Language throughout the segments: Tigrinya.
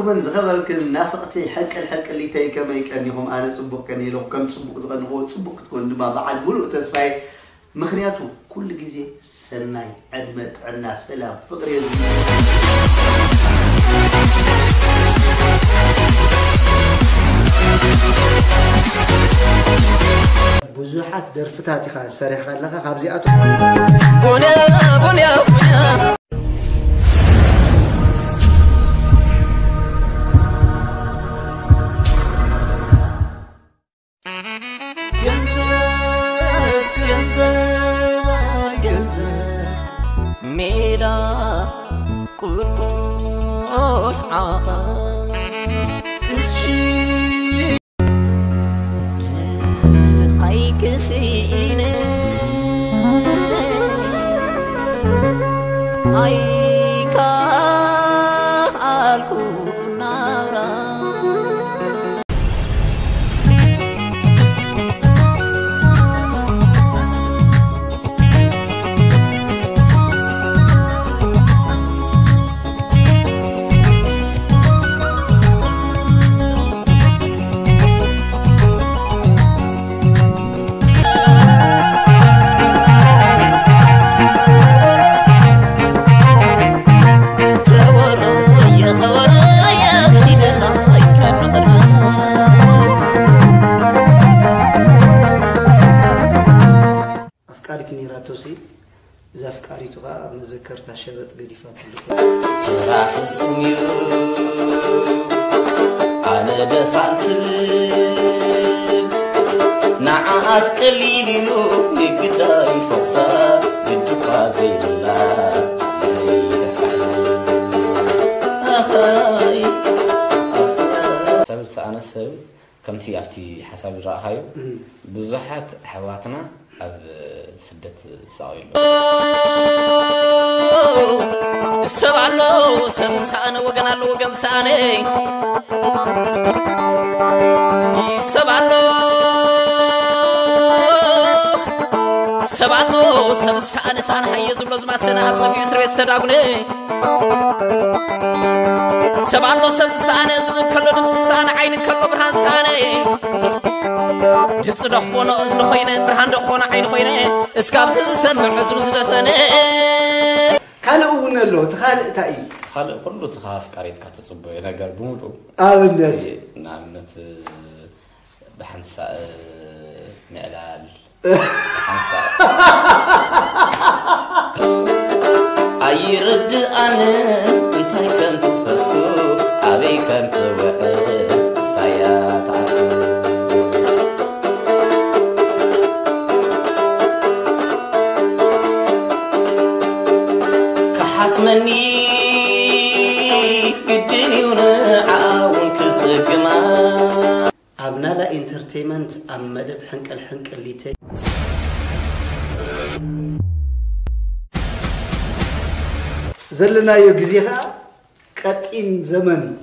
መን ዝኸበርክን ናፍቕቲ ሕንቅል ሕንቅሊተይ ከመይ ቀኒኹም? ኣነ ጽቡቕ ቀኒለኹ፣ ከም ጽቡቕ ዝቐንኹዎ ጽቡቕ ክትኮን ድማ በዓል ሙሉእ ተስፋ እየ። ምኽንያቱ ኩሉ ግዜ ሰናይ ዕድመ፣ ጥዕና፣ ሰላም፣ ፍቕሪ እየ ዝምነ። ብዙሓት ደርፍታት ኢኻ ሰሪሕካ ኣለኻ፣ ካብዚኣቶም ቡንያ፣ ቡንያ፣ ቡንያ። ገንዘብ፣ ገንዘብ፣ ኣይ ገንዘብ፣ ሜዳ ቁልቁል ዓቐብ፣ ቅርሺ ድኻይ ክስኢነ ኣይከኣልኩ ናብራ። ኣፍቃሪት ነይራቶሲ፣ እዛ ኣፍቃሪቱ ኸኣ መዘከርታ ሸበጥ ገዲፋትሉ። ጭራ ሕሱም እዩ ኣነ ደፋን ትብል፣ ንዓኣስ ቀሊል እዩ ንግዳ ይፈርሳ፣ ግድኳ ዘይብላ ተስፋ። ኣኸይ፣ ኣኸይ። ሰብ ዝሰኣነ ሰብ ከምቲ ኣብቲ ሓሳብ ዝረኣኻዮ፣ እም። ብዙሓት ኣሕዋትና ኣብ ስደት ዝሳቐዩ ኣለዉ። ሰብ ኣሎ ሰብ ዝሰኣነ፣ ወገን ኣሎ ወገን ዝሰኣነ። ሰብ ኣሎ ሰብ ኣሎ ሰብ ዝሰኣነ፣ ሳነ ሃየ ዝብሎ ዝማሰነ፣ ኣብ ጸቢብ እስር ቤት ዝተዳጉነ። ሰብ ኣሎ ሰብ ዝሰኣነ፣ እዝኒ እንከሎ ድምፂ ዝሰኣነ፣ ዓይኒ እንከሎ ብርሃን ዝሰኣነ። ድምፂ ዶ ክኾኖ እዝኒ ኮይነ፣ ብርሃን ዶ ክኾኖ ዓይኒ ኮይነ፣ እስካብ ዝሰምዕ እዝኑ ዝደፈነ። ካልእ እውን ኣሎ። እቲ ካልእ እንታይ እዩ? ካልእ ኩሉ እቲ ካብ ኣፍቃሪትካ ትፅበዮ ነገር ብምሉኡ። ኣብነት? ንኣብነት ብሓንሳእ ምዕላል፣ ሓንሳእ ኣይርድኣንን እንታይ ከም ትፈቱ፣ ኣበይ ከም ትውዕል ሳያ ትኣቱ። ክሓስመኒ ግድን እዩ ንዓኣ እውን ክጽግማ። ኣብ ናላ ኢንተርቴይመንት ኣብ መደብ ሕንቅል ሕንቅሊተይ ዘለናዮ ግዜ ኸኣ ቀጢን ዘመን እዩ።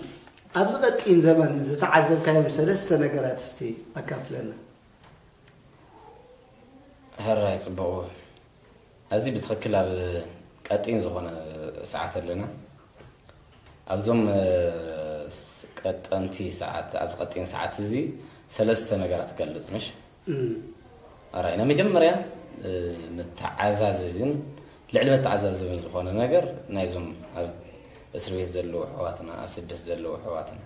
ኣብዚ ቀጢን ዘመን ዝተዓዘብካዮም ሰለስተ ነገራት እስቲ ኣካፍለና። ሕራይ ጽቡቕ። ሕዚ ብትኽክል ኣብ ቀጢን ዝኾነ ሰዓት ኣለና። ኣብዞም፣ እ፣ ስ-፣ ቀጠንቲ ሰዓት፣ ኣብዚ ቀጢን ሰዓት እዚ ሰለስተ ነገራት ትገልጽ፣ ምሽ? እም። ኣራይ፣ ናይ መጀመርያ፣ እ፣ መተዓዛዝብን ልዕሊ መተዓዛዝብን ዝኾነ ነገር ናይዞም ኣብ እስር ቤት ዘለዉ ኣሕዋትና፣ ኣብ ስደት ዘለዉ ኣሕዋትና።